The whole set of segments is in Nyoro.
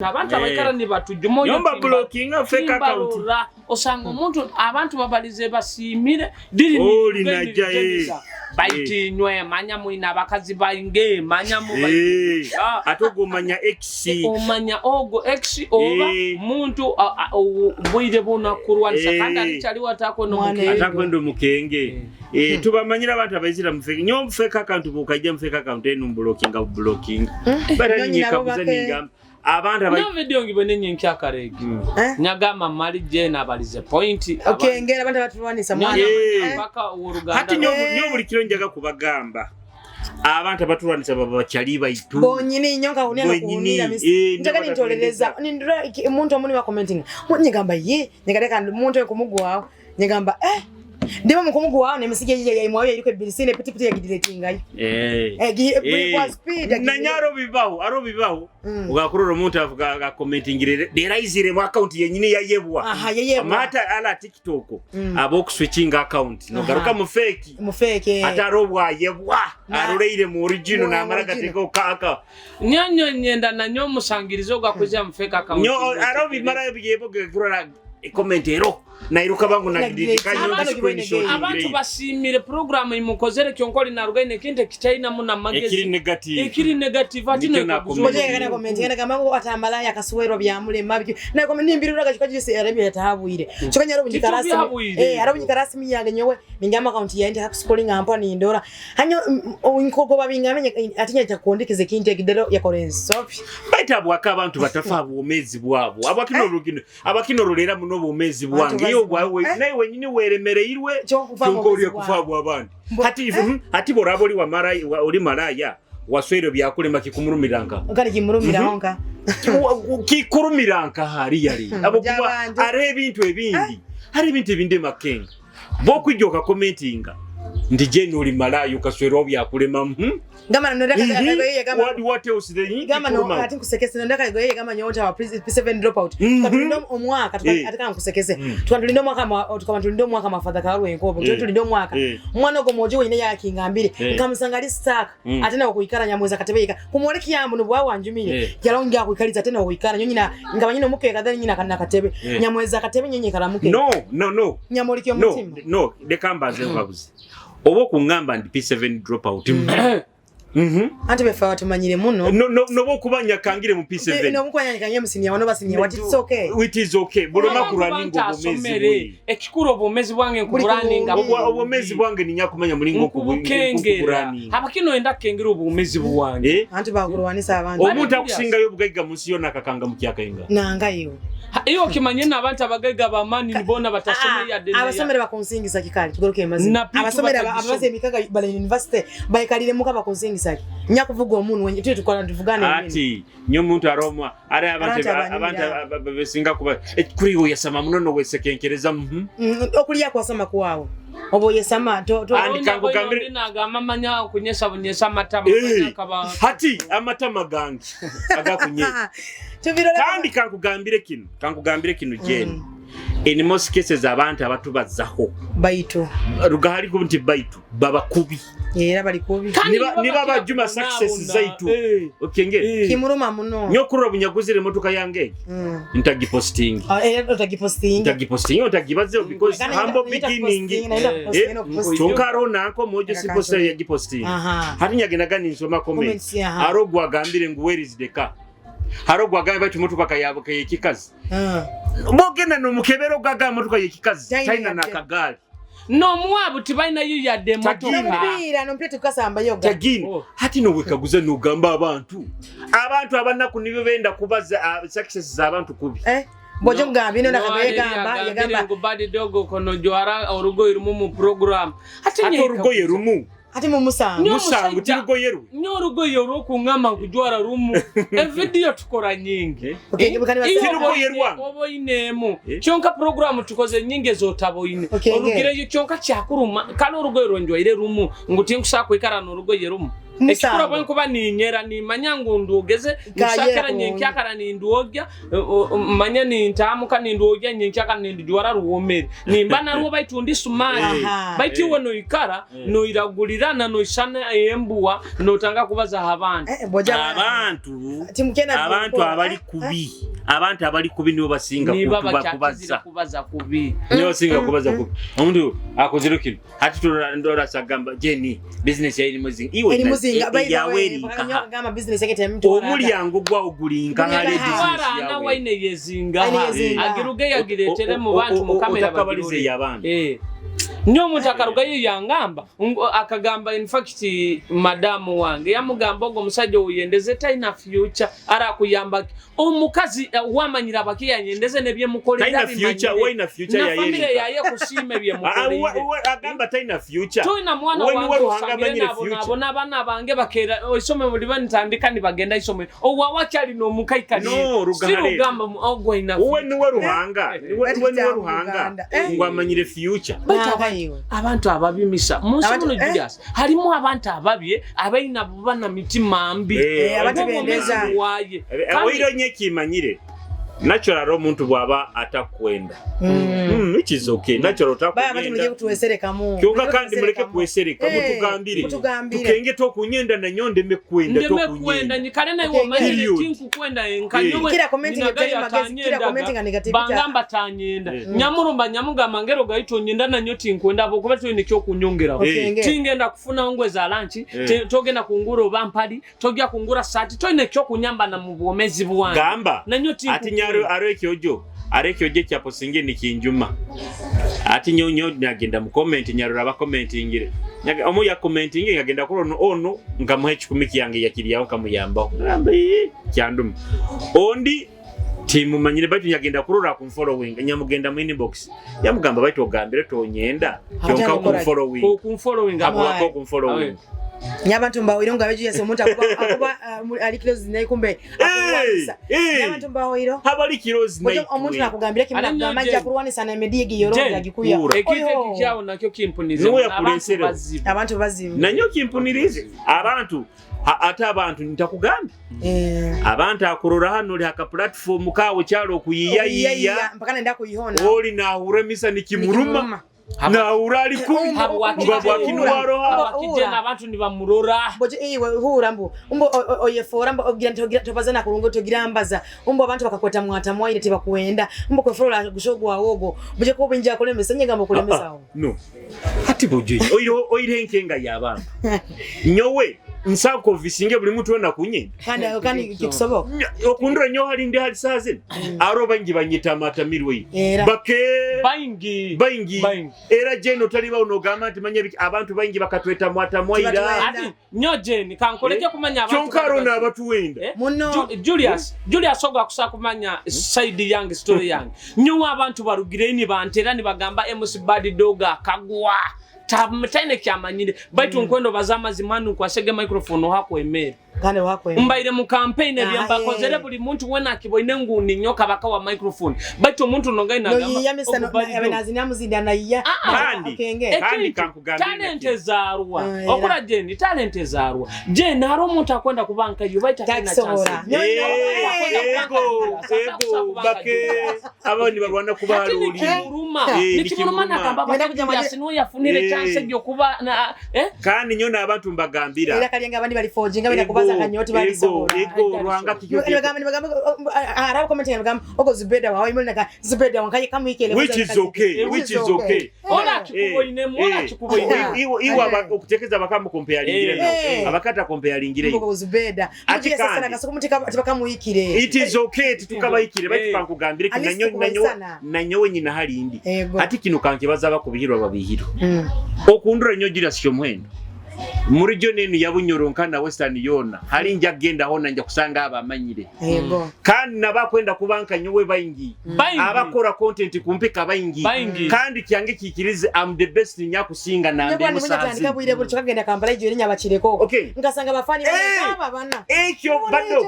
Abantu abaikara nibatujuma oyo Nyomba blockinga fake account. Timbarora osanga omuntu abantu babalize basiimire diri Oli najja, eh. Baitinywe manya mwina abakazi bainge manya mu Ah. Ate ogwo omanya ex. Omanya ogwo ex oba muntu obwire bwona kurwanisa kandi alikyaliwo atakwenda Mwana omukenge. Atakwenda omukenge. Tubamanyira abantu abaizira mu fake. Nyo fake account bukajja mu fake account enu blockinga blocking. Bara Nyonyi nabo nyikabuza bake. ningamba abantu abai Nyo video ngibone nyenkyakare Eh? Nyagamba mali jena abalize point. Okengera abantu abatulwanisa Nyo mwana. mpaka oluganda. Hati nyo buli kiro njaga kubagamba abantu abatulwanisa baba bakyali baitu. Bonyini nnyo nka wunira Bonyini, nokuwunira misi. Njaga nyo nintolereza. Nindura omuntu omuni wa commenting. Nyegamba ye, nyegadeka omuntu ekumugwawo. Nyegamba eh ndimo mukumugwawo nemisige ye yaimwayo iriko ebirisine pitipiti yagidiletingayo. Kwa speed Nanyaro bibaho, aro bibaho. Ugakurora omuntu avuga agakommentingire deraizire mu account yenyini yayebwa. Aha, yayebwa. Amata ala TikTok abo kuswitching account nogaruka mu fake. Mu fake. Ate aro bwayebwa aroleire mu original Mu namara original. gateka okaka. Nyo nyenda na nyo musangirizo gakwizya mu fake account. Nyo aro bimara biyebo kurora comment ero nairuka bangu na Nagididika, kanyo Abantu screenshot. Abantu basimire program imukozere kyonkoli narugaine ekintu ekitainamu namagezi. Ekiri negative. Ekiri negative ati Nikyo no nakomeza. Ngoja kana comment kana kama ngo atambala yakasuwerwa byamulema biki. Na comment nimbirura gachuka jise arabye yatahabwire. Chuka nyaro bunyikarasi. Titubihabwire. Arabunyikarasi miyange nyowe ningama account yanje hakuskolinga ampa nindora. Hanyo inkogo babingamenye atinya chakuondikize kintu ekidero yakora ensobi. Baita abwaka abantu batafa obwomeezi bwabwo. Abakino rugino, abakino rulera muno obwomeezi bwange. Abantu Iyo bazi- bwawe naye wenyini weremereirwe Kyokufa kyonka obwomeezi oli bwabwe. kufa bw'abandi. Hati hati boraba oli wa maraya oli maraya waswere byakulema kikumulumiranka. Kali kimurumira honka. Kikulumiranka hari yali. Abo kuba By'abantu. ari ebintu ebindi. Hari ebintu ebindi makenga. Bokwijja commentinga. Ndi jeni oli malaya ukaswera byakulema. Gama nondeka kagoye gama. What else then? Gama no ati nkusekese nondeka kagoye gama nyota wa P7 dropout. Katulinde omwaka atika nkusekese. Tukatulinde omwaka tukatulinde omwaka mafadha kalwe enkobo. Tulinde omwaka. Omwana ogwo mwojo wenyine yakingambire. Nkamusanga ali stuck. Ate nawe kuikara nyamweza katebeka. Kumwole kiyambo no bwa wanjumire. Jalonga kuikaliza tena kuikara nyonyina ngaba nyina omukeka then nyina kana katebe. Nyamweza katebe nyenye kalamuke. No no no. Nyamoliki No omutima. no leka mbaze nkabuze. Oba okungamba ndi P7 dropout. Anti befa batumanyire muno. No no no bokuba nyakangire mu P7. No mukwanya musinia wano basinia what it's okay. It is okay. Buloma Abantu kuraninga obumezi bantasomere. bwe. Ekikulu obumezi bwange nkuburaninga. Obumezi bwange ninyakumanya mulingo nkubukengera. Abakino enda kengera obumezi bwange. Anti bakulwanisa abantu. Omuntu akusingayo obugaiga mu nsi yonna akakanga mu kyakainga. Nangayo. Iyo kimanye n'abantu abagaiga bamani nibona batasomeye yadde. Abasomere bakunsingisa kikali tugaruke mazima. Abasomere abaze emikaga bale university bayikalire muka bakunsingisa. Nyakuvuga omuntu wenye tuli tukola tuvugane. Ati nyo muntu aromwa ari abantu abantu besinga kuba kuri yo yasama munono wesekenkereza. Okulya kwasama kwawo. Obo yesama to to Andika ngambire nagamba manya kunyesa bunyesa amatama kaba hati amatama gange agakunyesa. Kandi kankugambire kino kankugambire kino Jane. In most cases abantu abatubazaho baitu rugahari ku nti baitu baba kubi era bali kubi niba bajuma success zaitu okenge kimuruma muno nyokurura bunyaguzire motoka yange ntagiposting utagiposting ntagiposting utagibaze because humble beginning kyonka aro nanko mojo siposta ya giposting hati nyagenda gani nsoma comments aro gwagambire ngu where is the car haro gwagambye bati motoka kayabo kayekikazi bogenda nomukebero gaga motoka yekikazi China na kagali no mwabu tibaina yu yadde motoka nomupira nomupira tukasamba yoga tagini hati nowekaguza nogamba abantu abantu abanaku nibyo benda kubaza success z'abantu kubi Bojo mugambye no nakagoye gamba yagamba ngu bad dog kono jwara orugoye rumu mu program ati orugoye rumu ati mu musango musango tirugoye ru nyo orugoye rwokungamba nkujwara rumu evidiyo tukora nyingi tirugoye rwange oboinemu kyonka program tukoze nyingiezotaboine orugireyo kyonka kyakuruma kale orugoye rwonjwaire rumu ngu tinkusobola kwikara n'orugoye rumu. Ekikura bwenkuba ninyera nimanya ngu ndwogeze nsakera nyenkyakara nindwogya manya nintamuka nindwogya nyenkyakara nindujwara ruwomere nimba narwo baitu ndi smart. Baitu iwe noikara noiragulirana noisana embwa notanga kubaza abantu. Abantu abali kubi, abantu abali kubi nibo basinga kubaza kubaza kubi, nibo basinga kubaza kubi. Omuntu akozere kino hati turora sagamba Jenny business ya ilimuzinga iwe ilimuzinga yaweri gamba business yake temtu omulyango gwawo gulinka hali business yawe waine yezinga agiruge yagiretere mu bantu mu kamera bagirore y'abantu. Nyo omuntu akarugayo yangamba akagamba in fact madamu wange yamugamba ogwo omusajja oyendeze taina future arakuyamba omukazi wamanyira abakiya yendeze nebyemukolera taina future waina future ya family yaye kusime byemukolera agamba taina future toina mwana wange ruhanga nabo nabana bange bakera isome muri banitandika nibagenda isome owa wakyali no mukaikali no rugamba ogwo ina uwe niwe ruhanga niwe niwe ruhanga ngwamanyire future abantu ababimisa munsi muno Julius halimu abantu ababye abaina bana mitima mbi abantu bendeza waye oiro nyekimanyire natural omuntu bwaba atakwenda which is okay natural utakwenda baba muleke kutuweserekamu kyonka kandi muleke kuwesereka mutugambire tukenge tokunyenda na nyonde mekwenda tokunyenda nyikale nayo omanyire tinkukwenda enkanyowe kila commenting etali magezi kila commenting negativity bangamba tanyenda nyamurumba nyamugamba ngero gaito nyenda nanyo tinkwenda abo kuba tuyine kyo kunyongera tingenda kufuna ngwe za lunch togenda kungura obampali togya kungura sati toine kyo kunyamba na mubwomezi bwange gamba nanyo ati nyaro arekyojo arekyoje kyaposinge nikinjuma ati nyonyo nagenda mu comment nyarura ba commentingire omu ya commentinge ngagenda kurono ono ngamuhe 10 kyange yakiriyaho kamuyambaho ngamba kyanduma ondi timu manyire baitu nyagenda kurora ku following nyamugenda mu inbox yamugamba baitu ogambire tonyenda kyonka ku following ku following abwako ku following nyabantu mbawiro nga beju yase omuntu akuba ali close naye kumbe akuwanisa nyabantu mbawiro habali close naye omuntu nakugambira kimwe nagamba nja kurwanisa na media giyoroga gikuya ekite kikyawo nakyo kimpunize abantu bazibu abantu bazibu nanyo kimpunirize abantu ate abantu ntakugamba abantu akurora hano li haka platform kawe kyalo okuyiya mpaka nenda kuyihona oli nahura misa nikimuruma na urali kumi wakijena abantu nibamurora boje iwe hura mbu umbo oyefora mbu ogira ntogira tobazana kurungo togira mbaza umbo abantu bakakweta mwata mwaire tibakuenda umbo kwefora gushogwa wogo boje ko binja kulemesa nyegamba kulemesa no ati boje oiro oirenkenga y'abantu nyowe nsako visinge buli muntu wena kunyenda kandi kandi kikusoboka okundura nyo hali ndi hali saze aro bangi banyita matamirwe bake bangi bangi era jeno taliba unogamba nti manye abantu bangi bakatweta mwata mwaira ati nyo jeni kankoleke kumanya abantu kyonka rona abatuwenda muno Julius oga kusa kumanya side yange story yange nyo abantu barugireni bantera ni bagamba MC Bad Dog akagwa taine kyamanyire baitu nkwendo bazama zimanu kwasege microphone hako emere kale wako emere mbaire mu campaign ebyamba kozere buli muntu wena akiboine nguni nyoka bakawa microphone baitu omuntu nongai nagamba no yiyamisa no muzinda na iya kandi kandi kankugambira talent zarwa okura jeni talent zarwa jeni haro omuntu akwenda kubanka yo baita tena chance ego ego bake abandi barwana kubaruri nikimuruma nakamba bakati yafunire chance gyo kuba na kandi nyona abantu mbagambira era kalyenga abandi bali forging abenda kubaza kanyoti bali sobola ego ruhanga kikyo bagamba bagamba arabo comment bagamba oko Zubeda wawe imwe naka Zubeda wankaye kamwikele which is okay which is okay ola kikuboine mola kikuboine iwa okutekeza bakamu compare lingire nawo abakata compare lingire oko Zubeda ati sasa nakasoko mutika tibakamuikire it is okay tukabayikire bati kankugambire kinanyo nanyo nanyo nyina hali indi ati kino kanke bazaba kubihirwa babihiro okundura nyo gira syo muhendo muri jo nenu yabunyoro na Western yona hali nja genda hona nja kusanga abamanyire yego kandi nabakwenda kubanka nyowe baingi abakora content kumpika baingi kandi kyange kikirize am the best nyakusinga na mbe musazi bwire buri kagenda Kampala ijo nyabakireko ngasanga bafani aba bana ekyo bado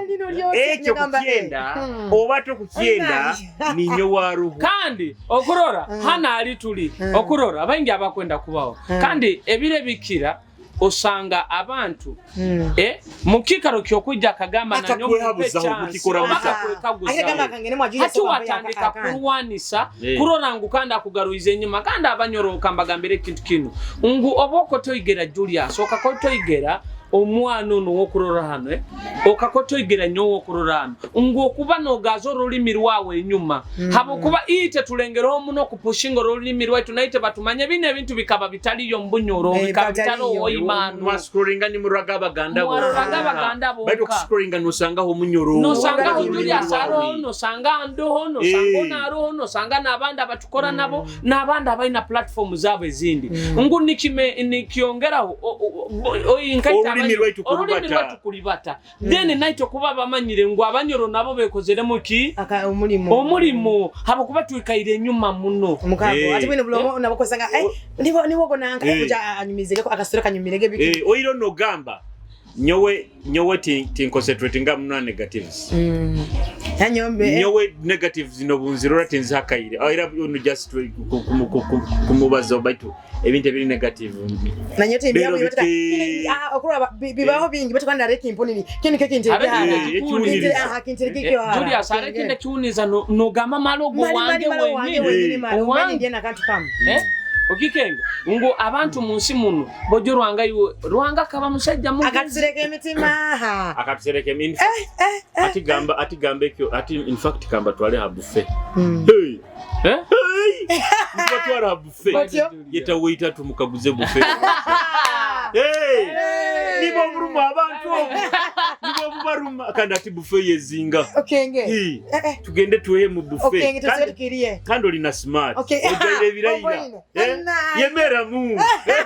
ekyo kukyenda oba to kukyenda ninyo waruhu kandi okurora hana ali tuli okurora baingi abakwenda kubaho kandi ebire bikira. Osanga abantu mukikaro kyokujja akagamba Akakwehabuzaho, mukikora muta. Hati watandika kurwanisa kurora ngu kandi akugaruize enyuma, kandi abanyoroka mbagambire ekintu kinu ngu oba okotoigera Julius, okakotoigera omwana ono wokurora hano, okakotoigera nyowe wokurora hano, ngu okuba nogaza orulimi rwawe enyuma, habwokuba ite tulengereho muno kupushinga orulimi rwaitu, naite batumanye bino ebintu bikaba bitaliyo mu Bunyoro, bikaba bitaliyo oimanu. Mwascrollinga nimuraga abaganda bonka. Mwaroraga abaganda bonka. Baitu okuscrollinga nosangaho omunyoro. Nosangaho Julius aroho, nosanga ndoho, nosanga ono aroho, nosanga n'abandi abatukora nabo, n'abandi abalina platform zaabo ezindi. Ngu nikyongeraho Orulimi rwaitu kurubata. Orulimi rwaitu kuribata. Then naitwe kuba bamanyire ngu abanyoro nabo bekozeremu ki? Omulimo. Omulimo. Habwokuba twikaire enyuma muno. Omukago. Ati bwino bulomo nabakosanga, niwo gonanka, kuja anyumizege akasura kanyumirege biki. Oiro nogamba nyowe tinconcentrating nga muno negatives. Yanyombe. Nyowe negatives no bunzirora tinzihakaire. Oira ono just kumubaza baitu ebintu ebiri negative. Na nyote Bero ebyabu bita- biti- Okuraba bibaho bingi batu kandi areki impunini. Kini keki nti Areki byara. ekiwuniriza. Kinti kiki hara. Julius areki nekiwuniza nogamba malogo Mali wange mali malo wange wenyini. wenyini malo. Owange. Mani ndiye nakantu kamu. Okikenga ngu abantu mu nsi muno bojo Rwanga iwe Rwanga kaba musajja mugezi. Akatusereka emitima. Ha. Akatusereka emitima. Ati gamba, ati gamba ekyo, ati in fact kamba twale ha buffet. Hey. Hey. Mbatwara ha buffet. Batyo. Yeta waiter tumukaguze buffet. Hey. Nibo buruma abantu obu. Nibo bubaruma kandi ati buffet yezinga. Okenge. Hey. Tugende tuhe mu buffet. Okenge tusibe tukiriye. Kandi oli na smart. Okay. Ojaire ebirayira. Oboine. Anna. Yemeramu. Hey.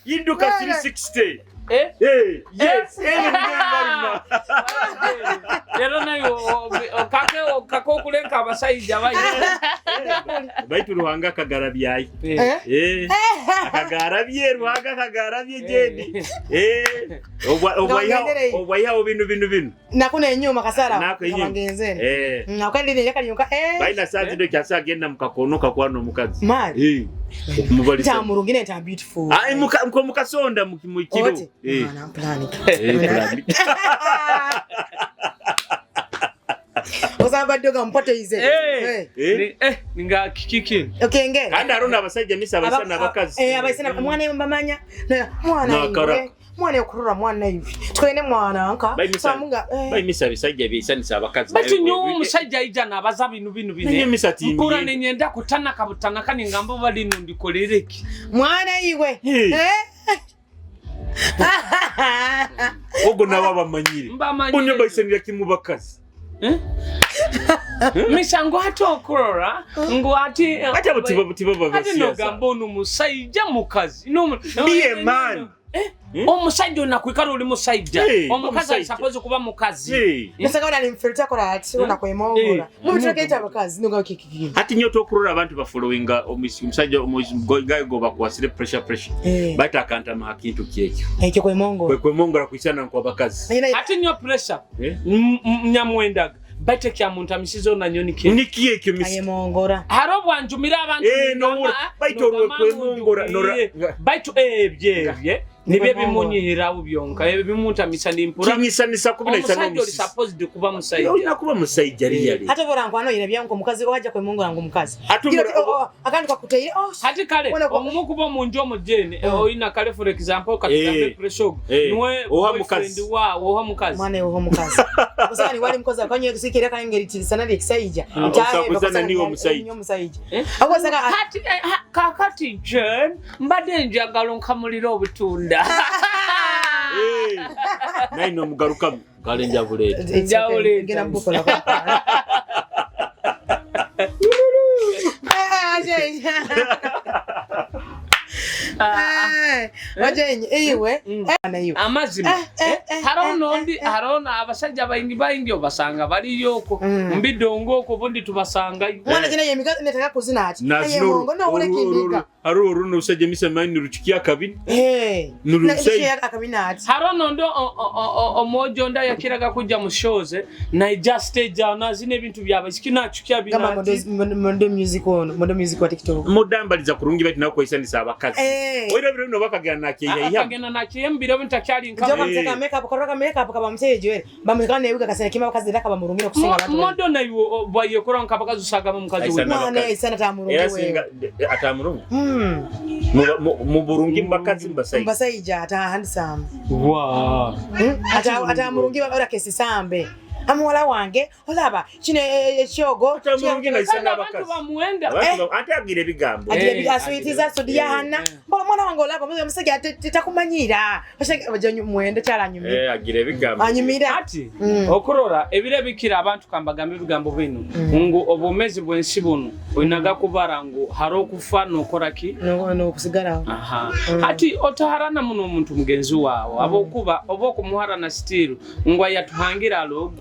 Yinduka 360. Yes. Baruma. Rero nayo kake kakokulenka abasajja bayi. Baitu Ruhanga akagarabyayi. Akagarabye Ruhanga akagarabye jendi. Obwaihaho binu binu binu. Nakuna enyuma kasara. Nako enyuma. Kabangenzene. Nakandi ne yakanyuka. Baina saa zino kyasa agenda mukakono kakwano omukazi. Mali. Okumubalisa. Nta mulungi ne nta beautiful. Ah, mukasonda mukiro. Oti. Mwana plan. Plan. Osaba doga mpote ize. Nga kikiki. Okenge. Kandi arona abasajja misa abaisana abakazi. Abaisana mwana mbamanya. Mwana iwe. Mwana okurura mwana iwe. Twene mwana nka. Samunga. Bayimisa abasajja beisanisa abakazi. Bati nyo omusajja aija nabaza binu binu bine. Nenye misa timbi. Mpura nenyenda kutanaka butanaka ningamba bali nondikorereki. Mwana iwe. Ogo nawe abamanyire. Mbamanyire. Bonye baisanira kimu bakazi. Misa ngo ate okurora ngo ati ate abo tiba ate nogamba ono musajja mukazi. Be a man. Omusajja onakwikala oli musajja. Omukazi ali supposed kuba mukazi. Nasanga ona alimfilter kola ati ona kwemongora. Mubitira abakazi nuga kiki. Ati nyo tokurora abantu bafollowinga omusajja omugayo go bakwasire pressure. Bata akanta makintu kyekyo. Ekyo kwemongora. Kwemongora kwisana nkwa bakazi. Ati nyo pressure. Nyamwendaga. Baite kya muntu amisizo na nyoni kye. Niki ekyo misi. Ayemongora. Haro bwanjumira abantu. No. Baito kwemongora nora. Baito ebyebye. Nibye bimunyihirawo byonka ebimuntamisa ndimpura. Kinyisanisa kubina isana omusajja oli supposed kuba musajja. Olina kuba musajja really. Hata bora nkwano ina byanko mukazi ohaja kwemongora ngo mukazi. Akantu kakuteire. Hati kale omukuba omunju omujene oyina kale for example katugambe pressure. Niwe oha mukazi. Wa oha mukazi. Mwana oha mukazi. Kusanga ni wali mukazi akanyo kusikira kangeri tirisana likisajja. Osakuzana niwe musajja. Musajja. Akosanga hati kakati Jane mbadde njagala nkamulira obutunda. Naye nomugarukamu kale njabuleeta. Njabuleeta. Ngenda mubukola. Iwe. Amazima. Hariho nondi, hariho abasajja baingi baingi obasanga baliyo okwo mbidongo okwo, obundi tubasangayo. Mwana jina yemika netaka kuzina ati yemongo no wole kindika. Hariho orundi orusajja emisa mani nirukikia akabina. Nirusajja akabina ati. Hariho nondi omwojo nda yakiraga kujja mu shows naija stage aho nazina ebintu byabaisiki nakikia bina. Gamba modo music ono, modo music wa TikTok. Mudambaliza kurungi bati nawe kweisanisa abakazi. Oira biro bino bakagenda nakyeya iha. Akagenda nakyeya mbiro ntakyali nka. Njoka mteka makeup koroka makeup kaba mteje wele. Bamuteka newiga kasene kima abakazi raka bamurungi no kusinga abantu. Modo na iwo bwayekora nka abakazi usaga mu mukazi we. Mwana isana tamurungi we. Era singa atamurungi. Mu burungi mbakazi mbasayija. Mbasayija ata handsome. Wow. Ata atamurungi ora kesi sambe. Amuwala wange olaba kino ekyogo atamurungi na isana abakazi. Abantu bamuwenda. Ate agira ebigambo. Agira aswitiza sodia hana. Mbola mwana wange olaba omusajja tetakumanyira. Osha muwenda kyalanyumira. Agira ebigambo. Anyumira. Ati okurora ebire bikira abantu kambagambe ebigambo bino. Ngu obumezi bwensi buno oinaga kubara ngu haro kufa nokora ki? No kusigara. Aha. Ati otaharana muno omuntu mugenzi wawe abokuba obokumuharana still ngwa yatuhangira alogo.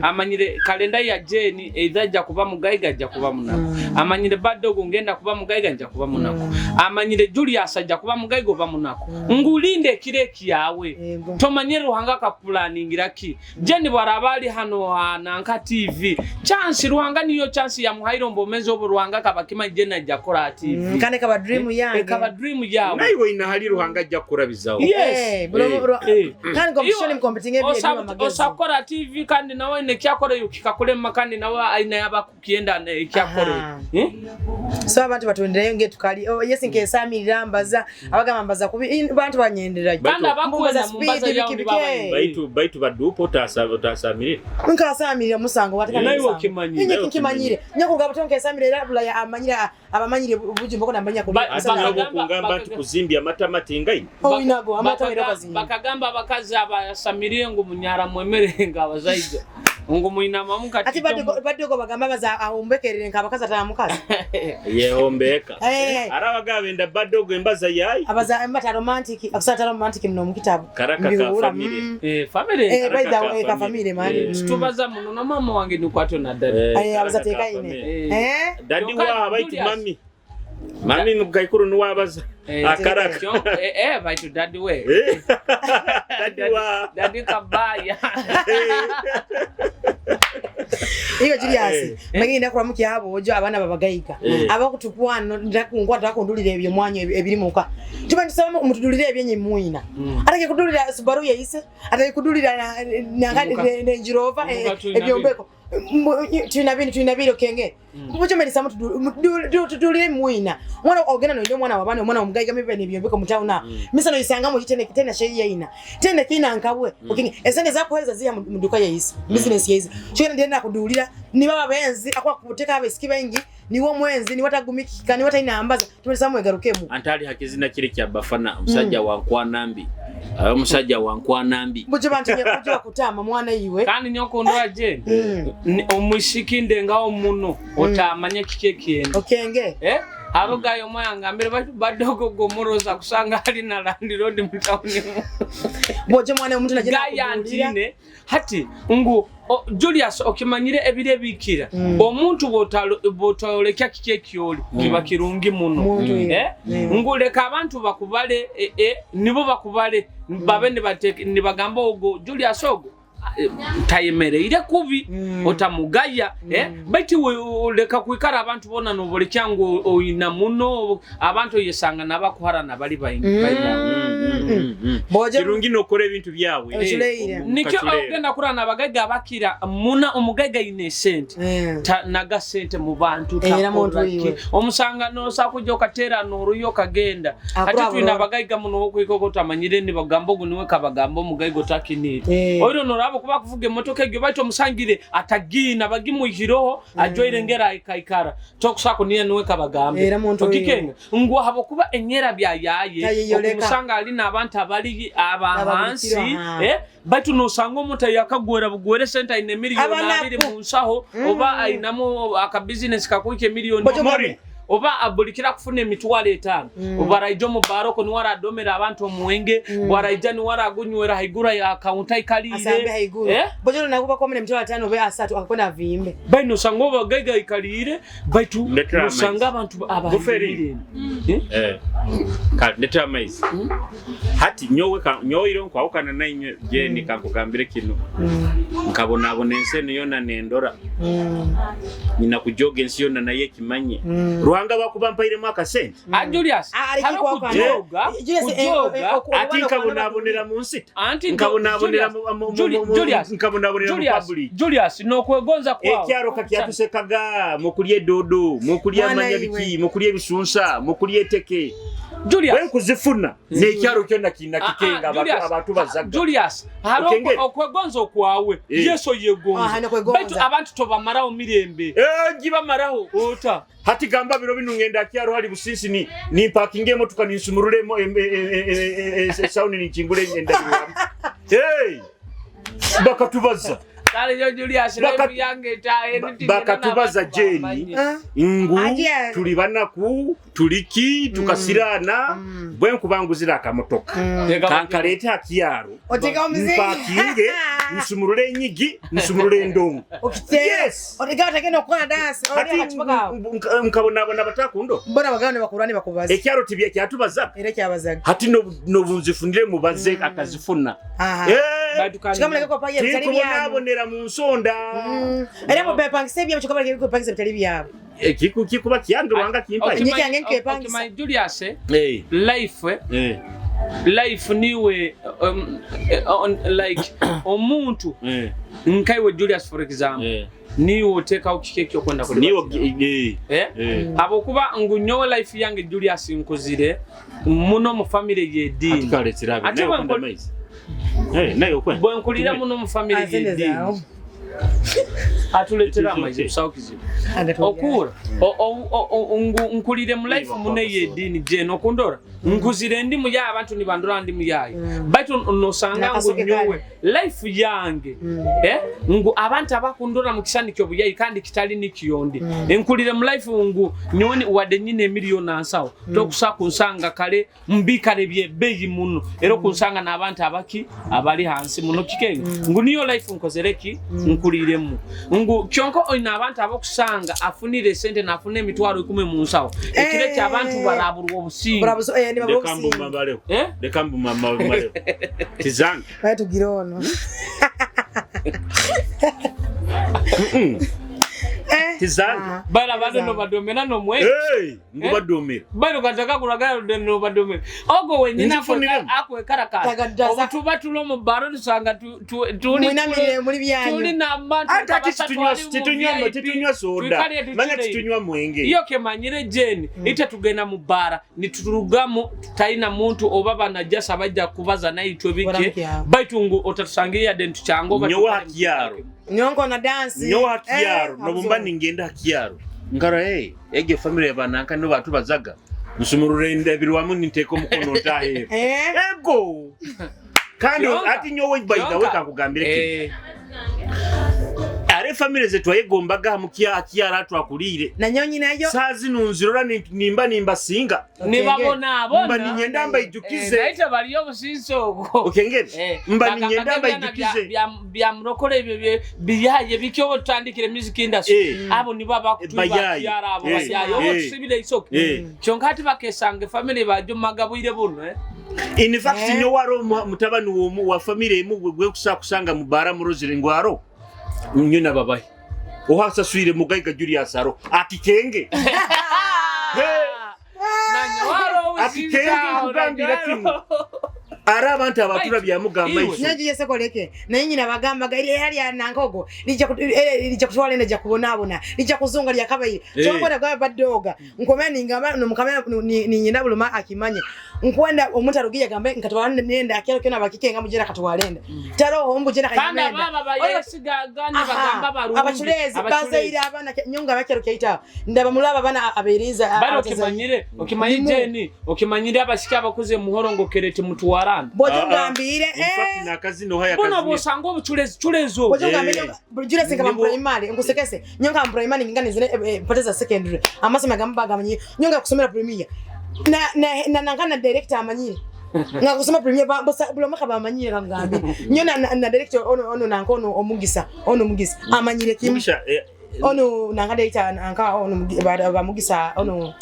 Amanyire kalenda ya Jane either kuba mugaiga ajja kuba munaku. Amanyire badogo ngenda kuba mugaiga nja kuba munaku. Amanyire Julius ajja kuba mugaiga oba munaku. Ngulinde kire kiyawe. Tomanye Ruhanga ka planningira ki. Jane bwarabali hano nanka TV. Chance Ruhanga niyo chance ya muhairo mbomeze obo Ruhanga kabakima Jane ajja kora TV. Kane kaba dream yange. Kaba dream yawe. Naiwe ina hali Ruhanga ajja kurabizawo. Yes. Kandi competition mkompetinge ebyo magezi. Osakora TV kandi nawe nekyakora yukikakulema kandi nawe aina yaba kukienda nekyakora. So abantu batwendereyo nge tukali. Yes nkesamirira mbaza abagamba mbaza kubi bantu banyenderayo. Kandi abakwenda mumbaza yawe baitu baitu badupo otasamirira. Nkasamirira musango watika nawe okimanyire. Nye nkimanyire. Nyakugaba tonkesamirira era bulaya amanyira abamanyire bujumbo ko nambanya ko. Kungamba nti kuzimbya amata matingai. Oinago amata era kazimba. Bakagamba abakazi abasamiriye ngu munyara mwemere nga abazaija. Ngu muinama mukati. Ati badogo bagamba baza ahombekerere nka abakazi atamukazi. Yehombeka. Arabagabe nda badogo embaza yayi. Abaza amata romantic, akusata romantic mno mukitabo. Karaka ka family. Family. By the way ka family man. Tubaza muno na mama wange nikwato na daddy. Abaza teka ine. Daddy wa baitu mami. Mami mugaikuru nuwabaza. Akaraka. Baitu daddy we. Daddy wa. Daddy kabaya. Iyo Julius, magenda kuramuki abo ojo abana babagayiga. Abakutukwana ndakungwa ndakundulira ebyo mwanyo ebiri muka. Tuba ntisaba mutudulire ebyenye muina. Atake kudulira Subaru yeyise, atake kudulira nangani Range Rover ebyombeko. Tulina biro kenge. Mbucho meni samu tudulire muina. Mwana ogena no mwana wabana omwana omugayiga mibe nebyombeko mutauna. Misa no isanga mu kitene kitene sheyi yaina. Tene kina nkabwe. Okenge esente zakuhereza ziya muduka yeyise. Business yeyise. Chokena ndenda kudulira ni baba benzi akwa kuteka abesiki bengi niwo mwenzi ni watagumikika ni wataina ambaza tumesa mwegarukemu. Antali hakizina kile kya bafana omusajja wa nkwanambi. Ayo omusajja wa nkwanambi. Mbucho bantu nyakujo kutama mwana iwe. Kandi nyoko ndwaje. Omwishiki ndengawo muno otamanye kike kienda. Okenge. Arugayo mwanga mbere badogo gomoroza kusanga ali na landlord mutauni. Boje mwana omuntu najena kudulira. Hati ngu Julius okimanyire ebire bikira. Omuntu botolekya kike kyoli kiba kirungi muno. Nguleka abantu bakubale nibo bakubale babe nibagamba ogo Julius ogo tayemereire kubi otamugaya baitu leka kwikara abantu bona nobolekya ngu oyina muno abantu yesanga nabakuharana bali baingi. Kirungi nokora ebintu byawe. Nikyo ogenda kurana abagaiga abakira muna omugaiga ine sente naga sente mu bantu takoraki omusanga nosa kujja okatera noruyo kagenda ati twina abagaiga muno okwikoko tamanyire ni bagamba ogu niwe kabagamba omugaiga otakinire oiro norabo kuba kuvuga emotoka egyo baitu omusangire atagina bagimuhiroho ajoire ngera ikaikara tokusako niye niwe kabagambe okikenga ngu habo kuba enyera bya yaye okumusanga ali n'abantu abali abahansi baitu nosanga omuntu yakagwera bugwere sente aine miliyoni abiri mu nsaho oba ainamo aka business kakuike miliyoni. Oba bulikira kufuna 50,000. Obaraija omu baroko niwe aradomera abantu omwenge, bwaraija niwe aragunywera haiguru ya kaunta Asambe ikaliire. haiguru. Eh? Bojolo nakuba kwa 50,000 obe 30 akakwenda avimbe. Bai nosanga obagaiga ikaliire baitu Ndetera nosanga amaizi. abantu Buferi. abahiire. Eh? Eh. Kale ndetera amaizi. Hati nyowe nyowe nkwawukana nainywe jeni kankugambire kino. Nkabonabona ensi eno yona nendora. Nyina kujoga ensi yona naye ekimanye. Ruhanga bakuba mpairemu akasente. Ah, Julius, Ah, areke haro kwawukana. kujoga, Julius, kujoga, Ati nkabonabonera mu nsi. anti Nkabonabonera Julius, Julius, nkabonabonera mu Julius, public. Julius, n'okwegonza kwawe. Ekyaro kakyatusekaga mukulya eddodo, mukulya Mwana amanya iwe. biki, mukulya ebisunsa, mukulya eteke. Julius, Bwenkuzifuna n'ekyaro kyonna kina Ah, ah, kikenga abantu Julius, abantu bazaga. Julius, haro Okengere. okwegonza okwawe Eh. Yesu Ah, yegonza. nokwegonza. Baitu abantu tobamaraho mirembe. Eh, gibamaraho. Ota. Hati gamba biro bino ngenda kyaro hali Busisi ni nimpakinge emotoka ninsumurulemo esawuni ninkingule endabirwamu. Hey! Bakatubaza. Kale yo Julius life yange etaye Bakatubaza Jeni. Ngu Aje. tuli banaku tuliki tukasirana bwe nkubanguzira akamotoka kankaleete akyaro Oteka omuziki. mpakinge nsumulule enyigi nsumulule endongo. Okiteera. Yes. Oteka otagenda okukola dance. Oli Hati akacupa kawe. nkabonabona batakundo Mbona baganda bakulwani bakubaza. ekyaro tibya kyatubaza Era kyabazaga. hati nobunzifunire mubaze akazifuna. Aha. Eh, Kikamuleke kwa paye bitali byanyu. tinkubonabonera mu nsonda. Era mupangisa ebyabo kikamuleke kupangisa bitali byabo. Eh, kikuba kyange Ruhanga kimpaye. Nyiki yange nkepangisa. Okimanyi Julius, Eh, life eh, life niwe like omuntu eh, nkaiwe Julius for example eh. niwe oteekawo kiki ekyokwenda Niwo kulibatira. eh, Eh? eh. Habwokuba ngu nyowe life yange Julius nkuzire muno mu family Ati y'eddiini. kaleetera abe. Ate Naye okwenda amaizi. Eh, naye okwenda. Bwe nkulira muno mu family Azene y'eddiini. zaawo. Atuleetera It is amaizi okay. busawo kizibu. Okuura ngu nkulire mu life muno ey'eddiini jeno okundora nkuzire ndi muyaye abantu nibandora ndi muyaye baitu nosanga ngu Nakasoke nyowe life yange eh, ngu abantu abakundora mu kisani ky'obuyayi kandi kitali nikiyondi nkulire mu life ngu nyowe wadde nyina emiliyoni ansawo tokusa kunsanga kale mbikale byebbeeyi muno era okunsanga n'abantu abaki abali hansi muno kikenge ngu niyo life nkozereki nkuliremu ngu kyonka olina abantu abokusanga afunire esente nafuna 10,000 mu nsawo ekiro ekyo abantu barabulwa obusinge. Burabuzo eh ni Leka babusinga. mbumamaleho. Eh? Leka mbumamaleho. Tizange. Baye tugira ono. Eh. Tizange. Bara bado nobadomera nomwe Hey, ngubadomera. bado kataka kulagala nobadomera ogo wenyina Nzifuniremu. akwekaraka Tagaddaza. obutuba tuli omu baro tusanga tuli Mwina mire muri byanyu. tuli n'abantu Ate ati abasatu titunywa ali mu titunywa VIP, titunywa soda. twikale Manya tuchire. titunywa mwenge. Iyo kemanyire jeni ite tugenda mu bara niturugamu tutalina muntu oba banajasa bajja kubaza naitwe bike Baramukyabo. baitu ngu otatusangira yadde ntukyanga oba Nyowe tukale mu hakyaro. Nyonko na dance. Nyowe hakyaro nobumba ningenda hakyaro. Nkara hey, ege family yabananka no batu bazaga. Nsumurure endabirwamu niteeka omukono ntahera. Eh. Ego. Kandi Kyonka. ati nyowe by the way Kyonka. kankugambire kino. Eh, Are family zetu twayegombaga mu kyara twakulire. Na nyonyi nayo. Saa zino nzirora nimba nimbasinga. nibabonaabona Mba ninyenda Eh, mbaijukize. naye tebaliyo obusinsi obwo. Okengere. Eh, Mba bagamba ninyenda ebyana mbaijukize. bya murokole ebyo biyaye biki oba tutandikire music industry Eh. abo nibo Bayaye. abakutubakyara abo Eh. bayaye oba Eh. tusibire isoke Eh. kyonka ati bakesanga family bajomaga bwire buno eh. In fact Eh. nyowe aro mutabani womu wa family emu gwe kusanga mu bara murozire ngwaro. Nyo nababaye. Ohasaswire mugaiga Julius aro akikenge. Nanyowaro Akikenge nkugambira kino. Ari abantu abatura byamugamba Iwe. iso. Nyonyi yese koleke. Naye nyina bagambaga eri hali ya nankogo. Lijja lijja kutwala enda kubonaabona. Lijja kuzunga lya kabayi. Eh. Kyonko na gaba badoga. Nkomea ningamba no mukamera ni nyina buluma akimanye. Nkwenda omuntu arugiye agambe nkatwara nenda akyalo kyona bakikenga mujera katwara enda. Taroho mbujera Kandi kanyamenda. ababa bayesigagane bagamba barungi. Abachulezi bazaire abana nyonga bakyalo kyaita. Ndaba mulaba abana aberiza. Bari okimanyire, okimanyire Jeni, okimanyire abashiki abakuze muhoro ngo kerete mutwarana. Bojo ngambire In fact nakazino haya Buno kazini. bosanga obuchulezi chulezo. Bojo ngambire Julius nkaba primary ngusekese nyonga primary ngingane zine poteza secondary amasoma gamba gamanyi nyonga kusomera premier na na na nangana director amanyire nga kusoma premier bosa bulomaka bamanyire kangambe nyona na director ono ono nankono omugisa ono mugisa amanyire kimu Mugisha ono nanga director nanka ono bamugisa ono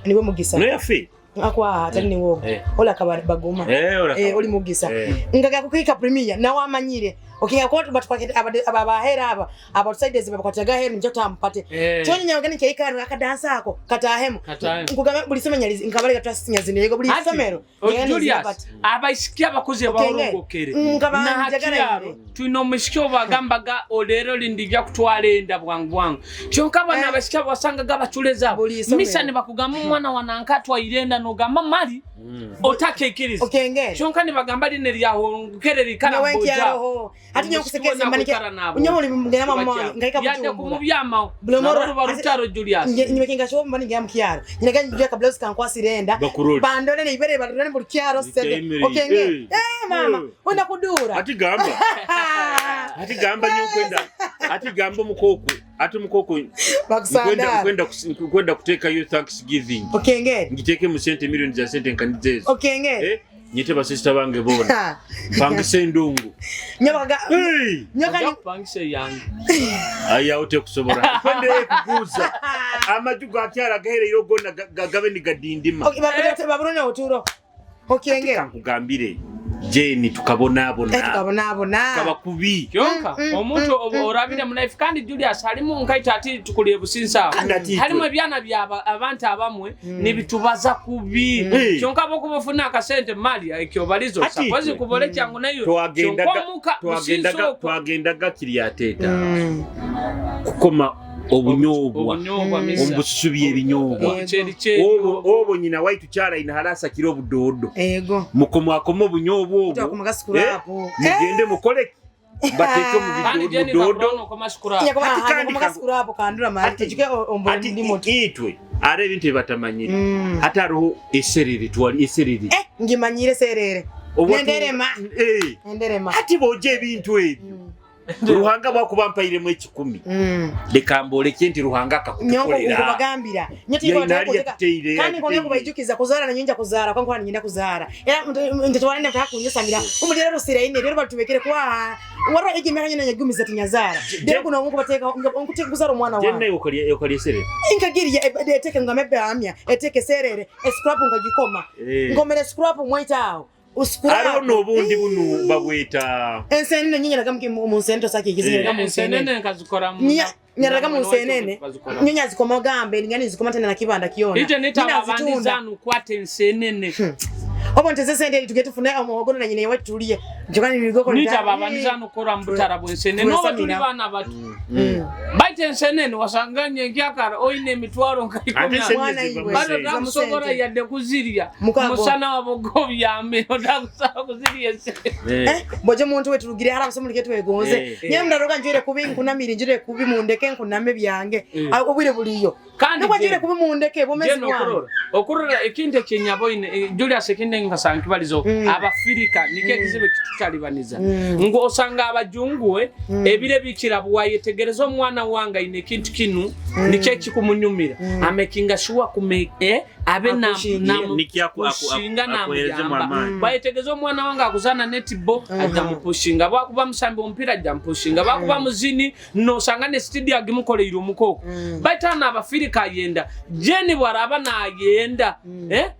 niwe mugisa no yafi. Akwa atali ni wogo ola kaba bagoma oli mugisa ngaga kukika premier nawe amanyire okinga kwa batwakete abahera aba outsiders babakwataga hera njo tampate kyonye nyawagani kyeikano akadansa ako katahemu nkugamba buli somero nyalizi nkabaleka twasinya zinego buli somero Julius abaisiki abakuze bahorongokere nkaba njagala tulina omusiki obagambaga olero lindijja kutwala enda bwangu bwangu kyonka bano abasiki abasangaga bachuleza misa ne bakugamba omwana wananka atwaire enda nogamba mali otakekiriza kyonka ne bagamba line lyahorongokere likara mboja ati nyokusekeza mbanike unyamuli mugenda mama ngaika yadde kumubyama nalwo rutaro Julius nyimekinga sho mbani ngira mukyaro nyinaga njya ka blouse kankwasirenda bandole ne ibere bandole mu kyaro sende okenge mama wenda kudura ati gamba ati gamba nyokwenda ati gamba mukoko ati mukoko kwenda kwenda kuteka yo thanksgiving okenge ngiteke mu sente million za sente nkanizezo okenge nyite basista bange bona pangise endungu nyoka nyoka pangise yange aya ote kusobora kwende kuguza amaju gakyara gahere yogona gagabe ni gadindima okay baburone oturo okenge nkugambire Jeni tukabonabona tukabonabona kabakubi kyonka omuntu orabire mu life kandi Julius halimu nkaita ati tukulie businsa halimu ebyana bya abantu abamwe nibitubaza kubi kyonka bokubafuna akasente mali ekyo balizo sapozi kubole kyangu nayo twagendaga twagendaga kiryateta kukoma obunyobwa obususu by'ebinyobwa obo nyina waitu kyala ina halasa kiro obudodo ego mukoma akoma obunyobwa obwo mugende mukole bateke mu bidodo itwe are ebintu ebatamanyire hata hariho eserere twali eserere ngimanyire serere nenderema nenderema hati boje ebintu ebyo Ruhanga bwakuba mpairemu ekikumi leka mboleke nti Ruhanga akakutukolera nkubagambira kandi nkongera kubaijukiza kuzaara nanyinja kuzaara kwankuba ninyenda kuzaara era ntetwala nda kunyesamira umuliro rusira ine rero batubekere kwa waro egimera nyina nyagumiza tinyazaara rero kuno nkubateka nkuteka kuzaara omwana wawe jenne okolye serere inkagiriya eteke ngamebe amya eteke serere escrap ngagikoma ngomere scrap mwaita Aro n'obundi bunu babweta ensenene nyinyaraga mu nsento saki ikizinyaraga mu nsenene nkazikora mu nyaraga mu nsenene nyinya zikoma gambe ngani zikoma tena na kibanda kiona ije nita abandizanu kwate nsenene obo nteze sente tuge tufune omuhogo na nyine wetulie njokani nigoko nita abandizanu kora mbutara bwensenene no batuli bana batu baite nsenene wasanganye ngyakara oine emitwaro nkaikumi bado takusobola yadde kuzirya musana wabogobyame otakusaba kuzirya boje muntu wetulugire hara basomulike twegonze nye mdaroga njire kubi nkunamire njire kubi mundeke nkuname byange obwire buliyo kandi njire kubi mundeke bomezi bwange okurora ekintu ekyenyaboine Julius ekindi nkasanga kibalizo abafirika nike ekizibu kitutalibaniza ngo osanga abajunguwe ebire bikira bwayetegereza omwana wange ine ekintu kinu nikyo ekikumunyumira amekinga shuwa kume abe na kushinga na bayetegeza omwana wange akuzana netball ajja mupushinga bakuba musambi omupiira ajja mupushinga bakuba muzini nosanga ne studio agimukoleire omukoko baitana abafirika ayenda Jeni bwaraba nayenda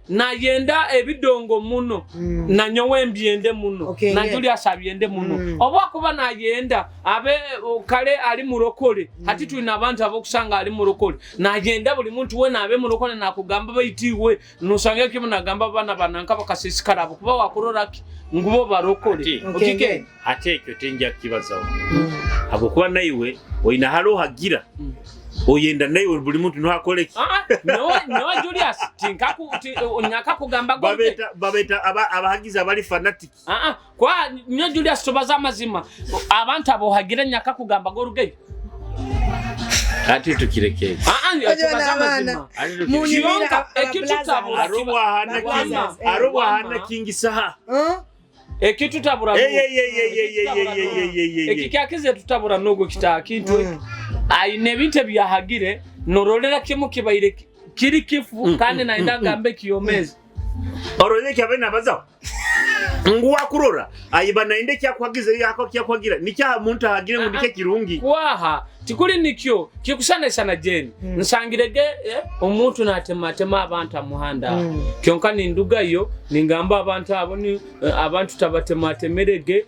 nayenda ebidongo muno nanyowe mbyende muno na Julius abyende muno oba kuba nayenda abe kale ali murokole hati tulina abantu abokusanga ali murokole nayenda buli muntu wena abe murokole nakugamba baitiwe nosanga kimu nagamba bana bananka bakasisikara abo kuba wakuroraki ngubo barokole okike ate ekyo tenja kibazawo Habwokuba naiwe oina hali ohagira oyenda naiwe buli muntu nuhakoleki. Nyowe Julius nyakakugamba babeta abahagizi abali fanatic. Kwa nyo Julius tubaza amazima abantu abohagira nyakakugamba gorugeyo. Ati tukireke. Arobwa hana kingi saha. Ekitutabura. Ekikyakize tutabura nogo kitakintu. Aine ebintu ebyahagire norolera kimu kibaire kiri kifu kandi naenda gambe kiyomeze. Oroleke kyabena bazaho. Nguwa kurora ayiba naende kyakuhagiza yako kyakuhagira nikya muntu ahagire ngo nike kirungi. Kwaha tikuli nikyo kikusana sana jeni. Nsangirege omuntu natematema abantu amuhanda. Kyonka ninduga yo ningamba abantu abo ni abantu tabatematemerege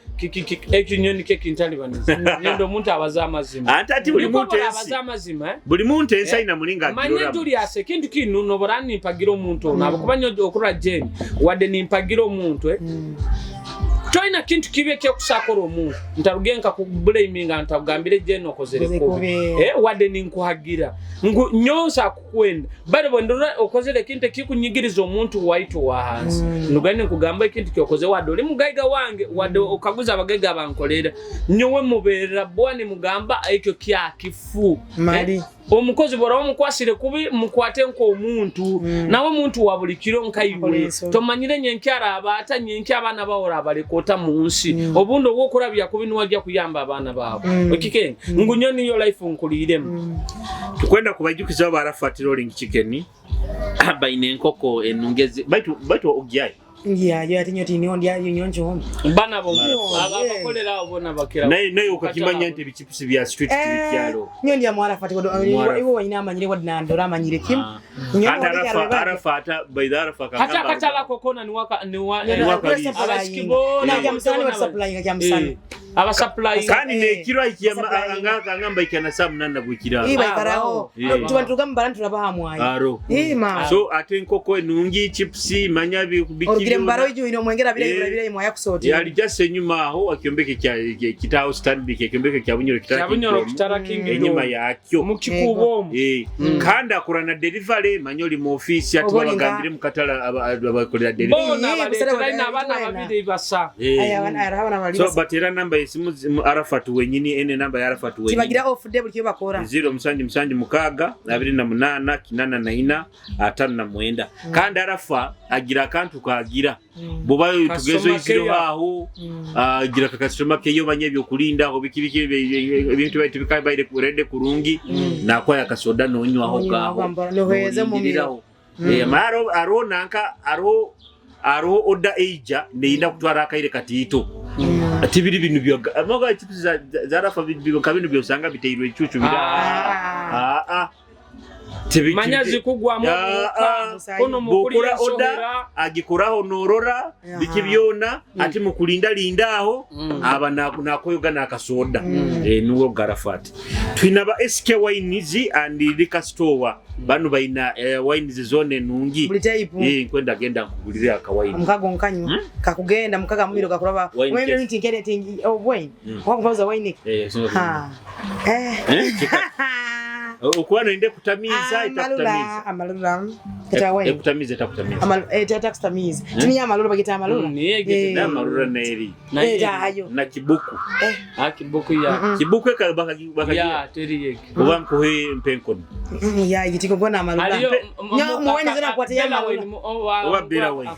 ekinyo nike kintalibaniza. Nyendo omuntu abaza amazima. Ati buli muntu abaza amazima. Buli muntu ensa ina mulinga agirora. Manye Julius ekintu kinu noborani nimpagira omuntu nabo nyo okura jeni wadde nimpagira omuntu Toina kintu kibe kyo kusakora omuntu ntarugenka ku blaminga ntagambire jeni okozere kubi wadde ninkuhagira ngu nyonsa kukwenda bali bondora okozere kintu kikunyigiriza omuntu waitu wa hansi nugane nkugamba ekintu kyokoze wadde oli mugaiga wange wadde okaguza abagaiga bankolera nyowe muberera bwani mugamba ekyo kya kifu mali omukozi bora omukwasire kubi mukwate nko omuntu nawe muntu wa buli kiro nkaiwe tomanyire nyenkyara abata nyenkya abana baora abalekota mu nsi obundo wokurabya kubi niwajya kuyamba abana bawe okike ngunyo niyo life nkuliremu tukwenda kubajukiza Arafat Rolling Chicken baine enkoko enungezi baitu ogyai Yeah, ati nyoti ni ondi ayo nyonjo. Bana bo abakolera obona bakira. Naye ukakimanya nti bichipusi bya street tibikyalo. Nyondi ya Arafat iwo wanyina amanyire wadna ndora amanyire kim. Nyondi Arafat by the Arafat kangamba. Hata katala kokona ni waka ni wa abaskibo na ya msani wa supply ya msani. Aba supply kandi nekiro anga ngamba ikana saa 8 gwikira. Iba ikaraho. Tubantu gamba turabaha mwayi. Aro. So ate enkoko enungi chipsi manya bikiri. Orugire mbaro iju ino mwengera bire mwaya kusoti. Yali just enyuma aho akyombeke kya kitaho Stanbic ekyombeke kya Bunyoro kitara. Kya Bunyoro kitara King enyuma yakyo. Mukikubo. Kandi akorana delivery manyoli mu office ati babagambire mukatala abakolera delivery. Bona baletera abana babiri basa. Aya abana bali. So batera namba esimu Arafat wenyini ene namba ya Arafat wenyini. Tibagira off day buli kyo bakora. 0 7 7 6 28 84 59. Kandi Arafa agira akantu kagira. Boba tugezo iziro aho agira ka customer keyo banyebyo kulinda aho bikibiki ebintu baitu bikabaire kurende kurungi nakwaya kasoda nonywa aho gaho. Noheze mu miro. Maro aro nanka aro aro oda eija neinda kutwara akaire katito. Ati biri binu byo amoga chips za Arafa bino kabinu byo sanga biteirwe echuchu bira. Manya zikugwa mu kono mukuri oda agikoraho norora bikibyona ati mukulinda linda aho aba nakoyoga nakasoda nuwo Arafat twina ba SK Wines and liquor store banu baina wines zone nungi nkwenda genda nkugulire akawaini mukago nkanywa kakugenda mukaga mumiro kakuraba wewe nti nkere tingi wine wakubaza wine ha Okuwa ende kutamiza itakutamiza. Amalula kita wine. Ekutamiza itakutamiza. Itakutamiza. Tini amalula bagita amalula. Niye gita amalula neri. Ayo. Na kibuku. Kibuku ya. Kibuku eka baka ya teri yeki. Oba nkuhe mpenkono. Ya igitiko gona amalula. Nyo muwene zena kwate ya amalula. Oba bera wine.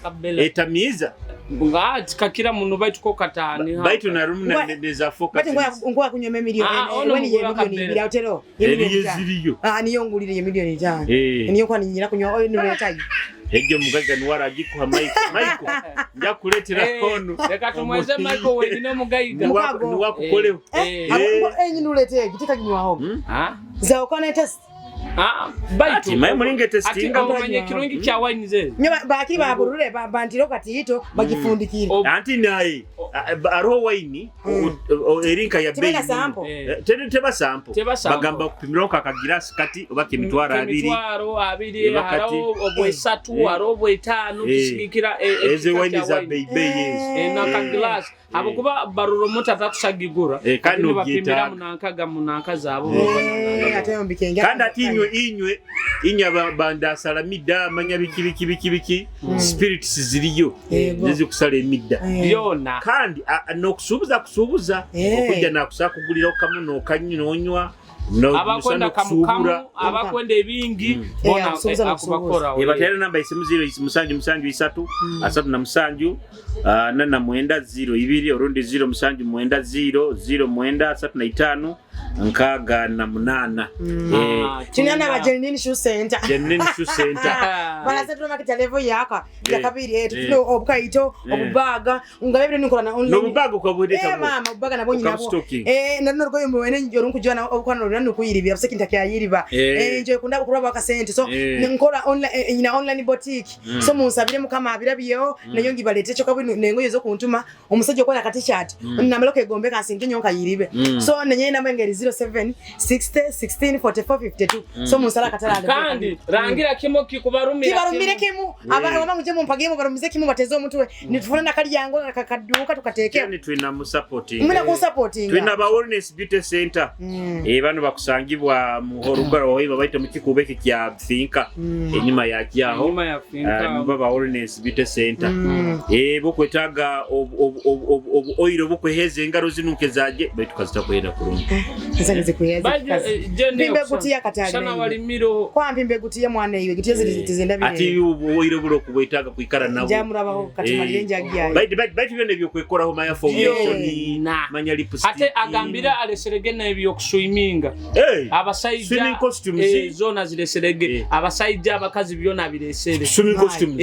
Etamiza. Nga kakira muno baitu ko katani. Baitu na room na neza focus. Bati ngoya kunywa milioni. Weni ye milioni ibiri autero. Ye ziriyo. Niyo ngulire ye milioni 5. Niyo kwa ninyira kunywa oyo niletayo. Ejjo mugaga nuwara agikuha Michael. Michael njakuletera kono. Reka tumweze Michael wenyine mugaiga. Nuwa kukoleho. Abo enyi nulete gitika kinywa ho. Ha? Za okana test. Baitu Ati, maye mulinge ati testinga. omanye ekirungi kya wine ze Nyo bakiri baburure bantire katiito bagifundikire. Anti naye hariho waini erinka ya Tebena bei sample. Teba sample. Teba sample. Bagamba kupimiraho kakagirasi kati oba kemitwaro abiri. Emitwaro abiri, Eba kati. hariho obwesatu, hariho obwetaano, kisigikira Ezo ekika waini kya za wine. bei bei ezo. Nakagilasi habwokuba barura omuntu atakusagigura. Kandi Kati nibapimira ogyetaaga. munankaga munanka zaabo. Ate yombikenge. Kandi ati inywe bandasala midda manya biki biki biki biki spirits ziriyo Yego. zizikusala emidda. Byona. Kandi n'okusuubuza kusuubuza okujja nakusaa kuguliraho kamu n'okanywa n'onywa Abakwenda kamukamu, abakwenda ebingi bona Akusuubuza n'okusuubuza. akubakora. Batera namba isimu 0 7 7 3 37 49 02 orundi 0 7 9 0 0 9 35 68. Tulina n'abajenini Shoe Center. Jenini Shoe Center. Balaza market level yaka ya kabiri Eh. tufune obukaito, obubaga nga bebire nikola na online. N'obubaga ukabwedeka. Mama, obubaga nabwo nyinabo. Ukabustoking. Nano rwo mwene njoro nkujana obukwana rwo nukuyiribira buseki ntakyayiriba. Nje kunda kuraba akasente so nkola online, nyina online boutique. So munsabire Mukama abirabyeho nayo ngibalete cyo kabino nengoye zo kuntuma omusajja okola ka t-shirt namalo kegombe kansinke nyo kayiribe. So nenye namba engeri 07 60 16 44 52. So munsala katala. Kandi rangira kimu kikubarumira. Kibarumire kimu aba muje mumpagire mubarumize kimu bateze omutwe nitufuna nakalyango nakakaduka tukateeke. Jeni tulina mu supporting. Mwina ku supporting. Tulina ba Wellness Beauty Center. Bano bakusangibwa mu Horugara wahiba baita mu kikubo eki kya Finka enyuma ya kyaho. Enyuma ya Finka. Nibo ba Wellness Beauty Center. Bokwetaaga obu oil obukweheza engaro zinuke zaje baitu kazita kwenda kurungi. Nsangize kuyeza. Mpimbe gutiya katali. Sana walimiro. Kwa mpimbe gutiya mwana iwe gutiya ziri tizenda Ati bire. oil bulo kubwetaaga kwikara nabo. Njamurabaho katumalire njagiyayo. Baitu byona ebyokwekolaho maya foundation Byonna. manya lipstick. Ate agambira aleserege n'ebyokuswiminga. Abasajja Swimming costumes. Zona zireserege. Abasajja abakazi byona biresere. Swimming costumes.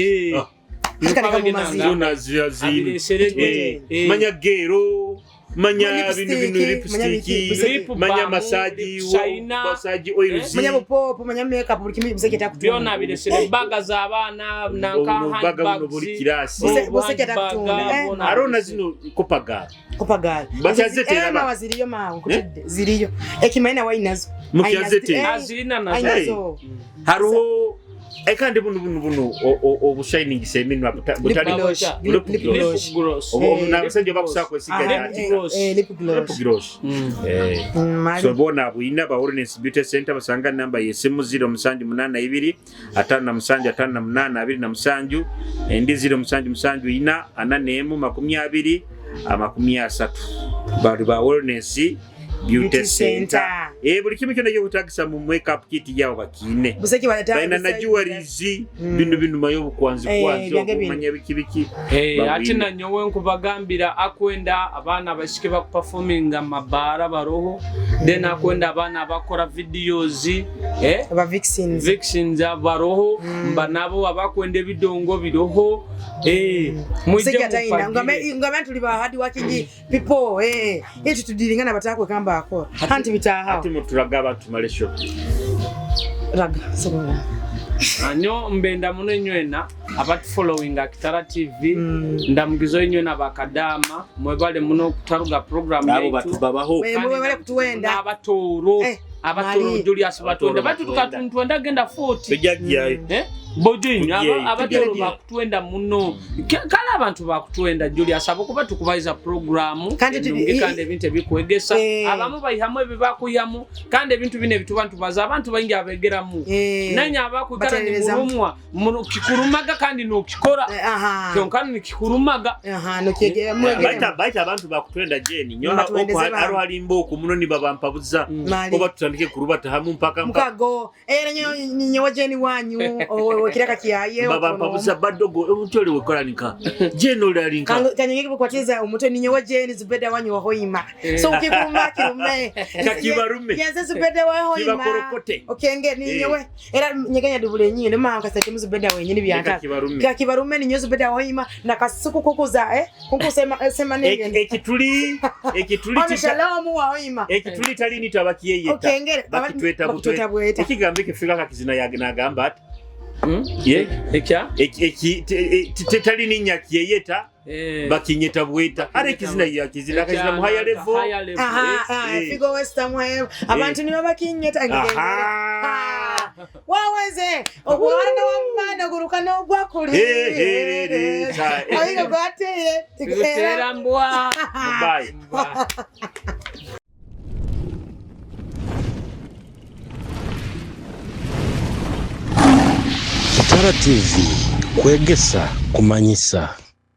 Katika mu mazi. Zona ziri. Abireserege. Manya gero manya Manya bino bino lipstick, manya lipstick biki, Lip manya balm, massage lip shiner. massage oils. Manya bupopo, manya makeup buli kimu buseke takutunga. Byona biresere baga z'abaana nanka Obuno bubaga buno buli handbags. kirasi. Buseke takutunga. Arona zino kopagala. Kopagala. Bakyazetera ba. Mawa ziriyo mawe nkutidde ziriyo. Ekimanyi nawe ayinazo. Mukyazetera. Azirina nazo. Ayinazo. Hariho kandi buno buno buno obushiningisa eminwa butali Lip gloss. Lip Lip gloss. gloss. Lip gloss. N'abasajja bakusaako esiga Lip gloss. Lip gloss. Lip gloss. So bona bwina ba Wellness Beauty Center basanga namba yesimu 0782 57 58 27 endi 0774 41 20 30 bali ba Wellness Beauty Beauty Center. Center. Buli kimu kyonna kyokutagisa mu makeup kit yawo bakiine. Buseke baleta. Balina na jewelries bino bino mayo obukwanzi kwanzi Byange bino. obumanya biki biki. Ate nanyowe nkubagambira akwenda abaana abasike bakuperforminga mabaara baroho then akwenda abaana abakora videos Aba vixens. Vixens baroho mba nabo abakwenda ebidongo biroho mwije Buseke atayina. mupagire. Ngame tuli ba hard working people. Itu tudiringana batakwe kamba akora. Anti bitaha. Ate mutulaga abantu tumale show. Raga. Sobola. Anyo mbenda muno enywena abatufollowinga Kitara TV ndamugizo enywena bakadama mwebale muno okutaruga program Abo yaitu. batubabaho. Mwebale kutuwenda. N'abatooro abatoro Mali. Julius batwenda Abatoro batutuka ntwenda genda 40 Tujjagiyayo. Bojo Tujjayo, abatoro tujjayo. bakutwenda muno. Kale abantu bakutwenda Julius abokuba tukubaiza programu Kandi ennungi kandi ebintu ebikwegesa abamu bayihamu ebyo bakuyihamu kandi ebintu bino ebituba ntubaza abantu baingi abegeramu nanye abakwikara Batererezamu. nimurumwa kikurumaga kandi nokikora kyonka nikikurumaga. Aha, nokyege mwegere. Baita abantu bakutwenda jeni nyo Batwendeze bantu. aro halimba oku muno nibabampabuza Mali. oba tutandike kurubata hamu mpaka mpaka Mukago era nyo nyowe jeni wanyu o kiraka kiyaye. Babampabuza badogo omuntu oli wekolanika Jane oli alinka Kanyonyi kukwatiza omutwe ninyowe Jane Zubeda wanyu wa Hoima. So ukikuma kirume. Kakibarume. Yenze Zubeda wa Hoima. Kibakorokote. Okenge ninyowe. Era nyegenya dubule nyine mama kasati Zubeda wenyini byanta. Kakibarume. Kakibarume ninyowe Zubeda wa Hoima na kasuku kukuza kukusema sema nenge. Ekituli ekituli Ono Shalom wa Hoima. Ekituli talini tabakiyeyeta. Okengere Bakitweta bakitweta bweta. Ekigambo ekifika kakizina yagamba ati Ye? Ekya? Tetali kyeyeta bakinyeta bweta. Are kizina ya kizina kazina mu higher level. Higher level. Aha, figo West Ham abantu nibo bakinyeta ngengere. Waweze ogwana wamana guruka n'ogwa kuli. Ayiga gwateye. Gutera mbwa. Bye. Kitara TV kwegesa kumanyisa.